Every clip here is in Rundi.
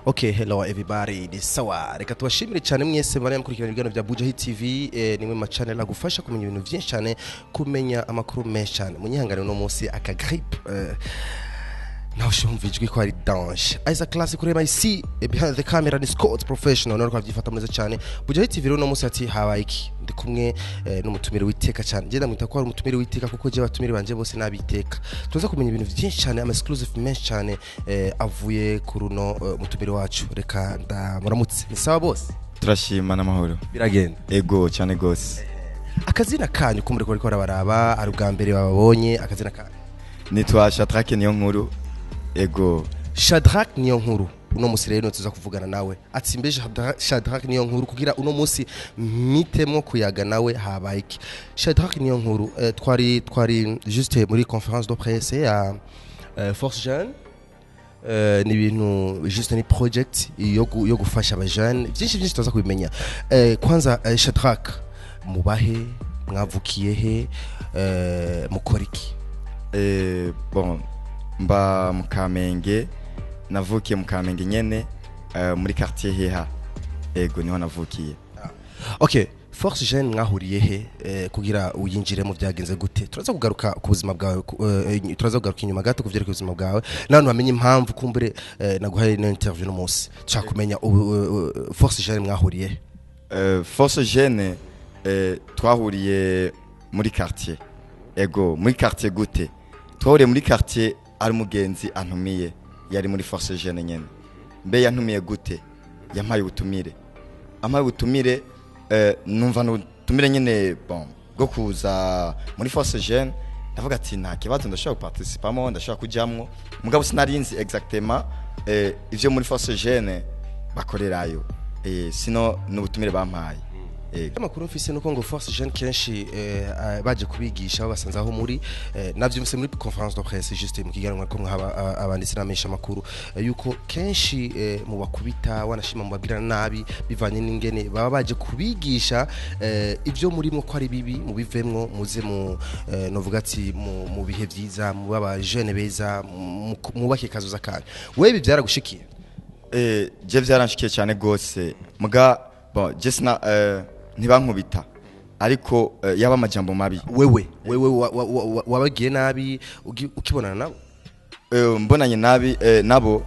Okay, hello everybody. Ni sawa. Reka tubashimire cyane mwese bari mukurikirana ibiganiro bya Buja Hit TV, nimwe ma channel agufasha kumenya ibintu byinshi cyane, kumenya amakuru menshi cyane. Munyihangane no munsi aka grippe nawe ushumva ijwi ko ari danger. Isaac Classic kureba ici et behind the camera ni Scott Professional, none kwavyifata neza cyane. Buja Hit TV rero no munsi ati habaye iki? Ndi kumwe n'umutumire witeka cyane. Ngenda mwita ko ari umutumire witeka kuko je abatumire banje bose nabiteka. Tuza kumenya ibintu byinshi cyane, ama exclusive menshi cyane avuye kuri uno mutumire wacu. Reka ndamuramutse. Ni sawa bose? Turashima n'amahoro. Biragenda? Ego, cyane gose. Akazina kanyu kumure ko bariko barabaraba ari ubwa mbere bababonye, akazina kanyu? Nitwa Shadrack niyo nkuru, ego. Shadrack niyo nkuru, uno musi rero tuza kuvugana nawe. Ati mbe Shadrack niyo nkuru, kugira uno musi mitemwo kuyaga nawe habaye iki? Shadrack niyo nkuru, twari juste muri conférence de presse ya Force Jeune, ni ibintu juste ni project yo gufasha aba jeunes byinshi byinshi tuza kubimenya. Kwanza Shadrack, mubahe, mwavukiye he, mukora iki? Bon, mba mu Kamenge, navukiye mu Kamenge nyene, muri quartier Heha, ego, niho navukiye. Okay, Force Jeune mwahuriye he, kugira uyinjiremo byagenze gute? Turaza kugaruka ku buzima bwawe, turaza kugaruka inyuma gato ku vyerekeye ubuzima bwawe n'abantu bamenye impamvu kumbure naguhaye ino interview no munsi. Dushaka kumenya ubu, Force Jeune mwahuriye he? Force Jeune twahuriye muri quartier, ego. Muri quartier gute? Twahuriye muri quartier ari umugenzi antumiye, yari muri Force Jeune nyene. Mbe yantumiye gute? Yampaye ubutumire, ampaye ubutumire, numva n'ubutumire nyene, bon, bwo kuza muri Force Jeune. Ndavuga ati nta kibazo, ndashobora guparticipamo, ndashobora kujamwo, mugabo sinarinzi exactement ivyo muri Force Jeune bakorerayo, sino n'ubutumire bampaye. Amakuru mfise nuko ngo Force Jeune kenshi baje kubigisha babasanze aho muri, navyumvise muri conférence de presse juste mu kiganiro ko mwaba abanditsi n'amenyesha makuru, yuko kenshi mu bakubita, wanashima mubabwirana nabi bivanye n'ingene baba baje kubigisha ivyo murimo ko ari bibi, mubivemwo muze mu novuga ati mu bihe vyiza, mu baba jeune beza, mwubake kazoza kanyu. Wewe ibi byaragushikiye? Je vyaranshikiye cyane gose, muga bon, je sina ntibankubita, ariko yaba amajambo mabi. Wewe wabagiye nabi ukibonana nabo? Mbonanye nabi nabo,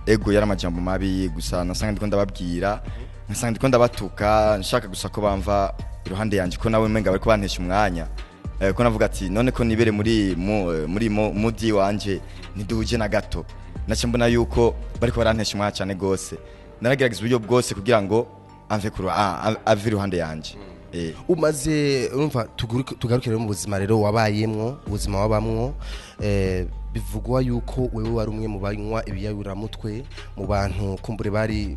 ego, yari amajambo mabi gusa. Nasanga ndiko ndababwira, nkasanga ndiko ndabatuka, nshaka gusa ko bamva iruhande yanje, ko nawe umenga bariko bantesha umwanya, ko navuga ati none ko nibere muri mu, muri mudi wanje ntiduhuje na gato. Nace mbona yuko bariko barantesha umwanya cyane gose. Naragerageza uburyo bwose kugira ngo amve ku ave iruhande yanje. Umaze urumva, tugaruke rero mu buzima rero wabayemwo, ubuzima wabamwo, bivugwa yuko wewe wari umwe mu banywa ibiyayuramutwe, mu bantu kumbure bari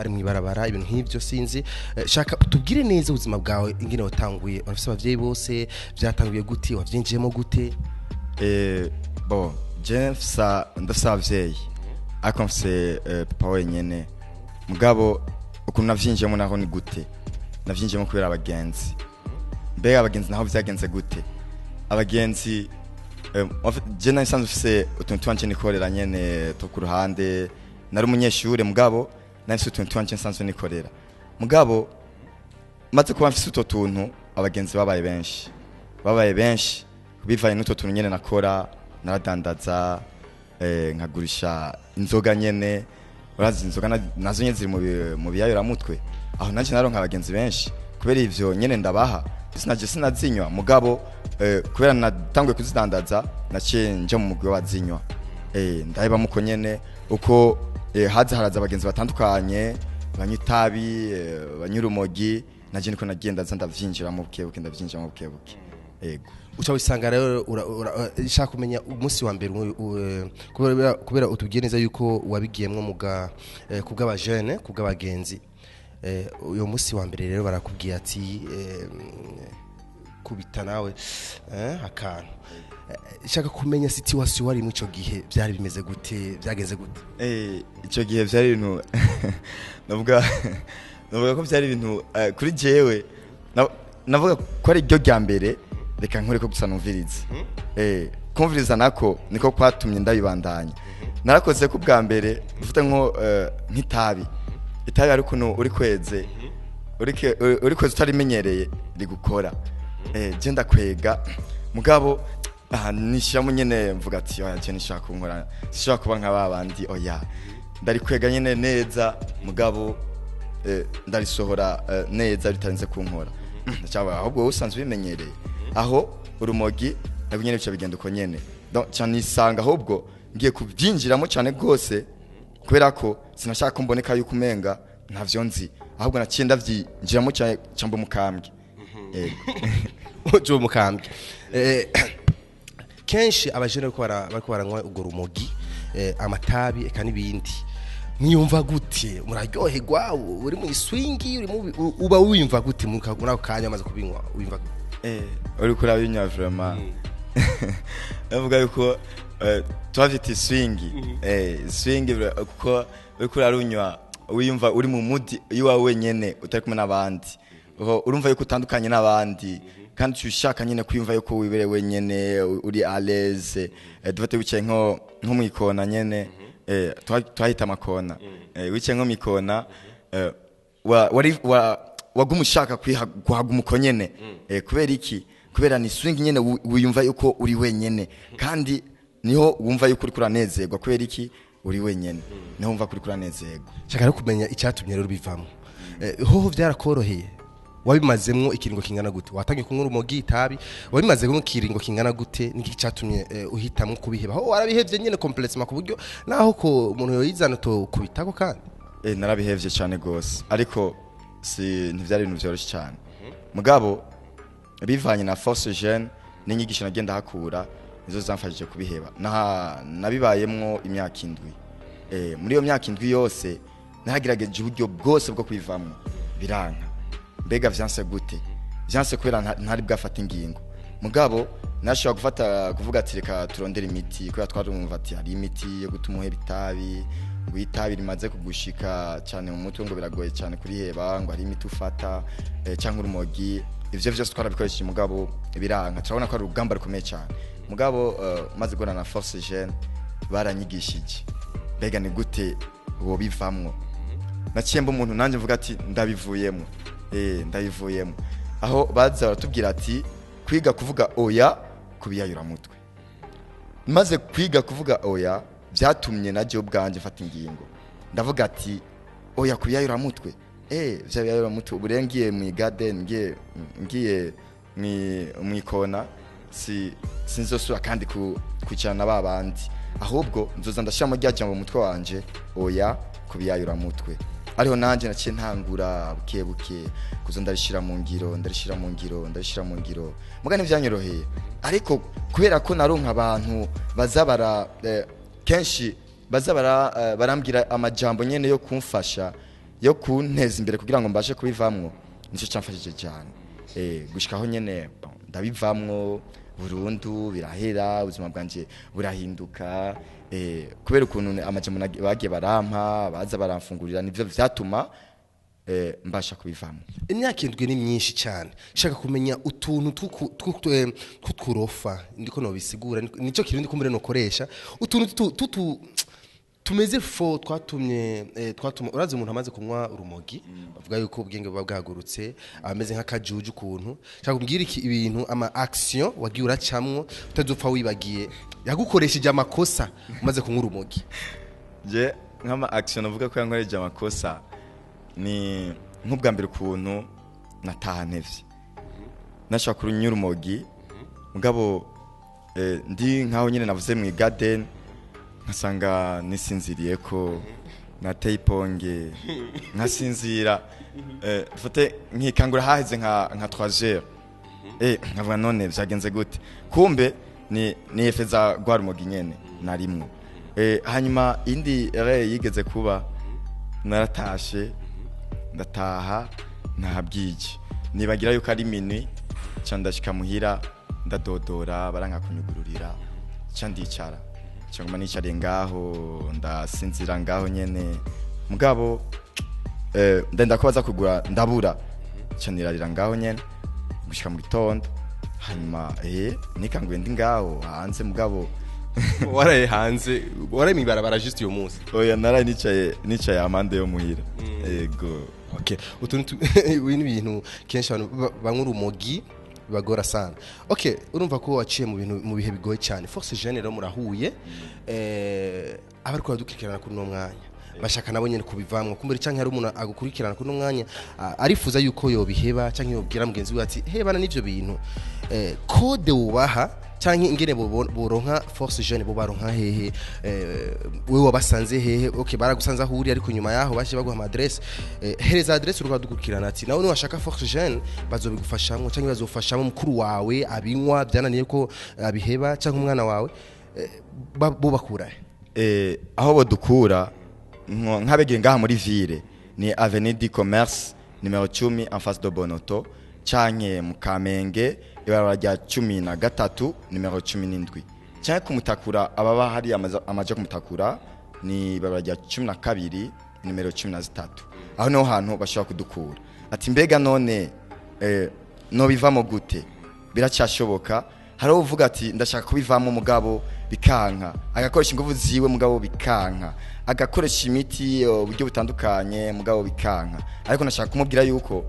mw'ibarabara, ibintu nk'ivyo sinzi. Shaka tubwire neza ubuzima bwawe ingene watanguye. Urafise abavyeyi bose? Vyatanguye gute? Wavyinjiyemo gute? Bon, je mfisa, ndafise abavyeyi, ariko mfise papa wenyene. Mugabo ukuntu navyinjiyemo naho ni gute? Navyinjiyemo kubera abagenzi. Mbega abagenzi naho vyagenze gute? Abagenzi, en fait, je nari nsanzwe mfise utuntu twanje nikorera nyene two ku ruhande. Nari umunyeshure, mugabo nari mfise utuntu twanje nsanzwe nikorera. Mugabo maze kuba mfise utwo tuntu, abagenzi babaye benshi, babaye benshi bivanye n'utwo tuntu nyene nakora. Naradandaza, nkagurisha inzoga nyene. Urazi inzoga nazo nyene ziri mu biyayuramutwe. Aho nanje naronka abagenzi benshi kubera ivyo nyene ndabaha. Sinaje sinazinywa, mugabo kubera natanguye kuzidandaza, naciye nja mu mugwi w'abazinywa. Ndaheba muko nyene uko haza haraza abagenzi batandukanye banywa itabi, banywa urumogi. Naje niko nagiye ndaza ndavyinjiramo buke buke, ndavyinjiramo buke buke, ego. Uca wisanga rero nshaka kumenya umunsi wa mbere, kubera utubwiye neza yuko wabigiyemwo muga kubw'abajene, kubw'abagenzi. Uyo munsi wa mbere rero barakubwiye ati kubita nawe akantu. Nshaka kumenya situation wari mu ico gihe, byari bimeze gute, byagenze gute? Ico gihe vyari ibintu, navuga ko vyari ibintu kuri jewe navuga ko ari ryo rya mbere. Reka nkore ko gusa numviriza, kumviriza nako niko kwatumye ndabibandanya. Narakoze ko bwa mbere, dufite nko nk'itabi. Itabi ari ukuntu uri kweze, uri kweze utarimenyereye rigukora. Je ndakwega, mugabo aha nishiramo nyene, mvuga ati: "Oya, je nishaka kunkora, sishaka kuba nka babandi, oya." Ndarikwega nyene neza, mugabo ndarisohora neza bitarinze kunkora. Cyangwa ahubwo wowe usanzwe ubimenyereye. Aho urumogi nabwo nyene bica bigenda uko nyene. Donc cyane nisanga ahubwo ngiye kubyinjiramo cyane rwose, kubera ko sinashaka ko mboneka yuko umenga ntavyo nzi. Ahubwo naciye ndavyinjiramo cyane, cyangwa mukambwe. Yego. Uje mukambwe. Kenshi abajene bariko baranywa urwo rumogi, amatabi eka n'ibindi, mwiyumva gute? Muraryoherwa? Uri mu iswingi, uri mu uba wiyumva gute muri ako kanya amaze kubinywa? Wiyumva gute? Uriko urabinywa, vraiment bavuga yuko tubavyita iswingi, swingi kuko uriko urarunywa wiyumva uri mu mudi iwawe wenyene, utari kumwe n'abandi. Urumva yuko utandukanye n'abandi, kandi uca ushaka nyene kwiyumva yuko wibereye wenyene, uri à l'aise. Dufate wicaye nko mwikona nyene, twahita amakona, wicaye nko mwikona, wari waguma ushaka kuhaguma uko nyene. Kubera iki? Kubera ni swing nyene, wiyumva yuko uri wenyene, kandi niho wumva yuko uriko uranezerwa. Kubera iki? Uri wenyene, niho wumva ko uriko uranezerwa. Shaka rero kumenya icyatumye rero bivamo. Hoho byarakoroheye? Wabimazemwo ikiringo kingana gute? Watangiye kunywa urumogi, itabi, wabimazemwo ikiringo kingana gute? Niki cyatumye uhitamwo kubiheba? Ho warabihevye nyene complètement, ku buryo naho ko umuntu yoyizana to kubitako kandi? Narabihevye cyane gose, ariko si ntivyari ibintu vyoroshe cyane. Mugabo bivanye na Force Jeune n'inyigisho nagenda hakura, nizo zamfashije kubiheba. Nabibayemwo imyaka 7. Muri iyo myaka 7 yose naragerageje uburyo bwose bwo kwivamwo, biranka. Mbega vyanse gute? Vyanse kubera ntari bwafata ingingo. Mugabo nashobora gufata kuvuga ati: "Reka turondere imiti", kubera twarumva ati hari imiti yo gutuma uheba itabi, ngo itabi rimaze kugushika cyane mu mutwe ngo biragoye cyane kuriheba, ngo hari imiti ufata, cyangwa urumogi. Ivyo vyose twarabikoresheje, mugabo biranka. Turabona ko ari urugamba rukomeye cyane. Mugabo maze guhura na Force Jeune, baranyigishije mbega ni gute wobivamwo. Naciye mba umuntu nanjye mvuga ati: "Ndabivuyemo, ndabivuyemo." Aho baza baratubwira ati kwiga kuvuga oya kubiyayuramutwe. Maze kwiga kuvuga oya, byatumye najye ubwanjye mfata ingingo, ndavuga ati: "Oya kubiyayuramutwe." Vya biyayuramutwe, ubu rero ngiye mu garden, ngiye mwikona, si sinzosubira kandi kwicarana na ba bandi. Ahubwo nzoza ndashiramo rya jambo mu mutwe wanje: "Oya kubiyayuramutwe." Ariho nanjye naciye ntangura buke buke kuza ndarishira mu ngiro, ndarishira mu ngiro, ndarishira mu ngiro. Muga ntivyanyoroheye, ariko kubera ko naronka abantu baza bara kenshi baza bara barambwira amajambo nyene yo kumfasha, yo kunteza imbere kugira ngo mbashe kubivamwo, nico camfashije cyane gushikaho nyene, bon, ndabivamwo burundu, birahera, ubuzima bwanje burahinduka, kubera ukuntu amajambo bagiye barampa, baza baramfungurira, nivyo vyatuma mbasha kubivamo. Imyaka 7 ni myinshi cyane. Shaka kumenya utuntu tw'uturofa, ndiko nobisigura, nico kirundi kumbure nokoresha, utuntu tumeze fo twatumye twatuma urazi umuntu amaze kunywa urumogi, bavuga yuko ubwenge buba bwagurutse, ameze nk'akajuju ukuntu. Shaka kumbwira iki ibintu, ama action wagiye uracamwo utazopfa wibagiye, yagukoresheje amakosa umaze kunywa urumogi. Je nk'ama action avuga ko yankoreje amakosa ni nk'ubwa mbere ukuntu nataha ntevye, nashaka kunywa urumogi, mugabo ndi nkaho nyine navuze mu garden, nkasanga nisinziriye ko nateye iponge, nkasinzira. Dufate nkikangura haheze nka 3 heures, nkavuga: "None vyagenze gute?" Kumbe ni effet za rwa rumogi nyene narimwo. Hanyuma indi erreur yigeze kuba, naratashe, ndataha ntahabwije, nibagira yuko ari minuit, ca ndashika muhira, ndadodora, baranka kunyugururira, ca ndicara, ca nguma nicariye ngaho, ndasinzira ngaho nyene. Mugabo ndenda ko baza kugura, ndabura, ca nirarira ngaho nyene gushika mu gitondo. Hanyuma nikanguye ndi ngaho hanze, mugabo Waraye hanze, waraye mwibarabara juste uyo munsi? Oya, naraye nicaye amande yo muhira, yego. Okay, utuntu ibi ni ibintu kenshi abantu banywa urumogi bibagora sana. Okay, urumva ko waciye mu bintu, mu bihe bigoye cyane. Force Jeune rero murahuye, abariko baradukurikirana kuri uno mwanya bashaka nabo nyene kubivamwo kumbere, canke hari umuntu agukurikirana kuri uno mwanya arifuza yuko yobiheba, canke yobwira mugenzi we ati hebana n'ivyo bintu, code wubaha canke ingene boronka Force Jeune, bo baronka hehe? Wewe wabasanze hehe? Okay, baragusanze aho uri, ariko nyuma yaho baje baguha ama adresse. Hereza adresse uriko dukurikirana ati nawe niwashaka Force Jeune bazobigufashamwo, canke bazofashamo mukuru wawe abinywa byananiye ko abiheba, canke umwana wawe. Bo bakura he? Aho bodukura nk'abegeye ngaha muri ville ni avenue du Commerce numéro 10, en face de Bonoto, canke mu Kamenge, ibarabara rya 13, numéro 17, canke kumutakura ababa hari amaja kumutakura ni ibarabara rya 12, numéro 13. Aho niho hantu bashobora kudukura. Ati mbega none nobivamo gute? Biracyashoboka. Hari uvuga ati ndashaka kubivamo, mugabo bikanka, agakoresha ingufu ziwe mugabo bikanka, agakoresha imiti, uburyo butandukanye, mugabo bikanka. Ariko ndashaka kumubwira yuko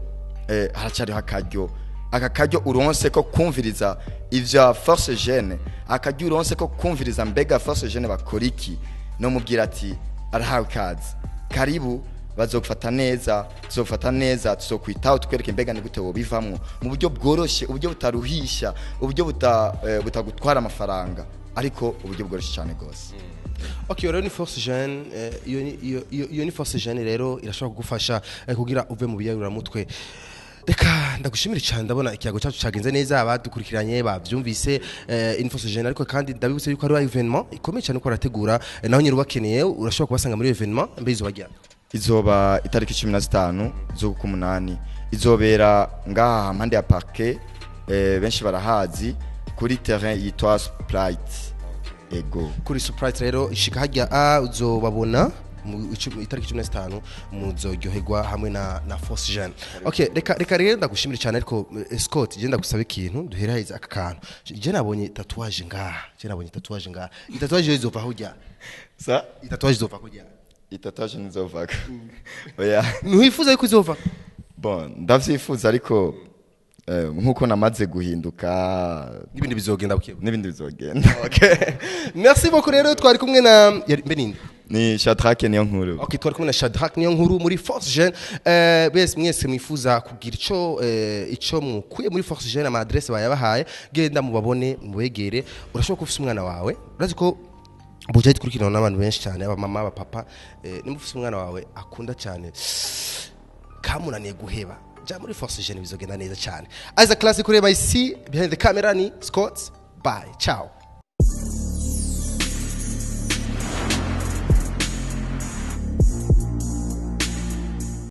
haracyariho akaryo. Aka karyo uronse ko kumviriza ivya Force Jeune, akaryo uronse ko kumviriza mbega Force Jeune bakora iki, no mubwira ati arahawe ikaze, karibu, bazogufata neza, tuzogufata neza, tuzokwitaho, tukwereke mbega ni gute wobivamwo mu buryo bworoshe, uburyo butaruhisha, uburyo butagutwara amafaranga, ariko uburyo bworoshye cyane gose. Okay, rero ni Force Jeune. Iyo ni Force Jeune rero irashobora kugufasha kugira uve mu biyayuramutwe. Reka ndagushimire cyane, ndabona ikiyago cyacu cyagenze neza, abadukurikiranye bavyumvise. In Force Jeune, ariko kandi ndabibutse yuko ari événement ikomeye cyane ko barategura. Naho nyine ubakeneye urashobora kubasanga muri événement. Mbe izuba ryari? Izoba itariki 15 z'ukumunani, izobera ngaha mpande ya parquet, benshi barahazi, kuri terrain yitwa Sprite, ego. Kuri Sprite rero, ishika hajya a uzobabona mu itariki 15, muzoryoherwa hamwe na Force Jeune. Okay, reka rero ndagushimire cyane, ariko Scott, je ndagusaba ikintu duheraheza aka kantu. Je nabonye tatouage ngaha, je nabonye tatouage ngaha. Itatouage izova aho ujya? Sa? Itatouage izova kujya? Itatouage nizovako, oya. Ntiwifuza yuko izova? Bon, ndavyifuza, ariko nkuko namaze guhinduka n'ibindi bizogenda buke. N'ibindi bizogenda. Okay, merci beaucoup. Rero twari kumwe na mbe ninde? Ni Shadrack niyo nkuru. Okay, twari kumwe na Shadrack niyo nkuru muri Force Jeune. Bese mwese mwifuza kugira ico mukuye muri Force Jeune, ama adresse bayabahaye, genda mubabone, mubegere. Urashobora kuba ufise umwana wawe, urazi ko buja ikurikirana n'abantu benshi cyane, abamama, abapapa. Nimba ufise umwana wawe akunda cyane kamunaniye guheba, ja muri Force Jeune, bizogenda neza cyane. Isaac Classic kureba ici, behind the camera ni Scott. Bye, ciao.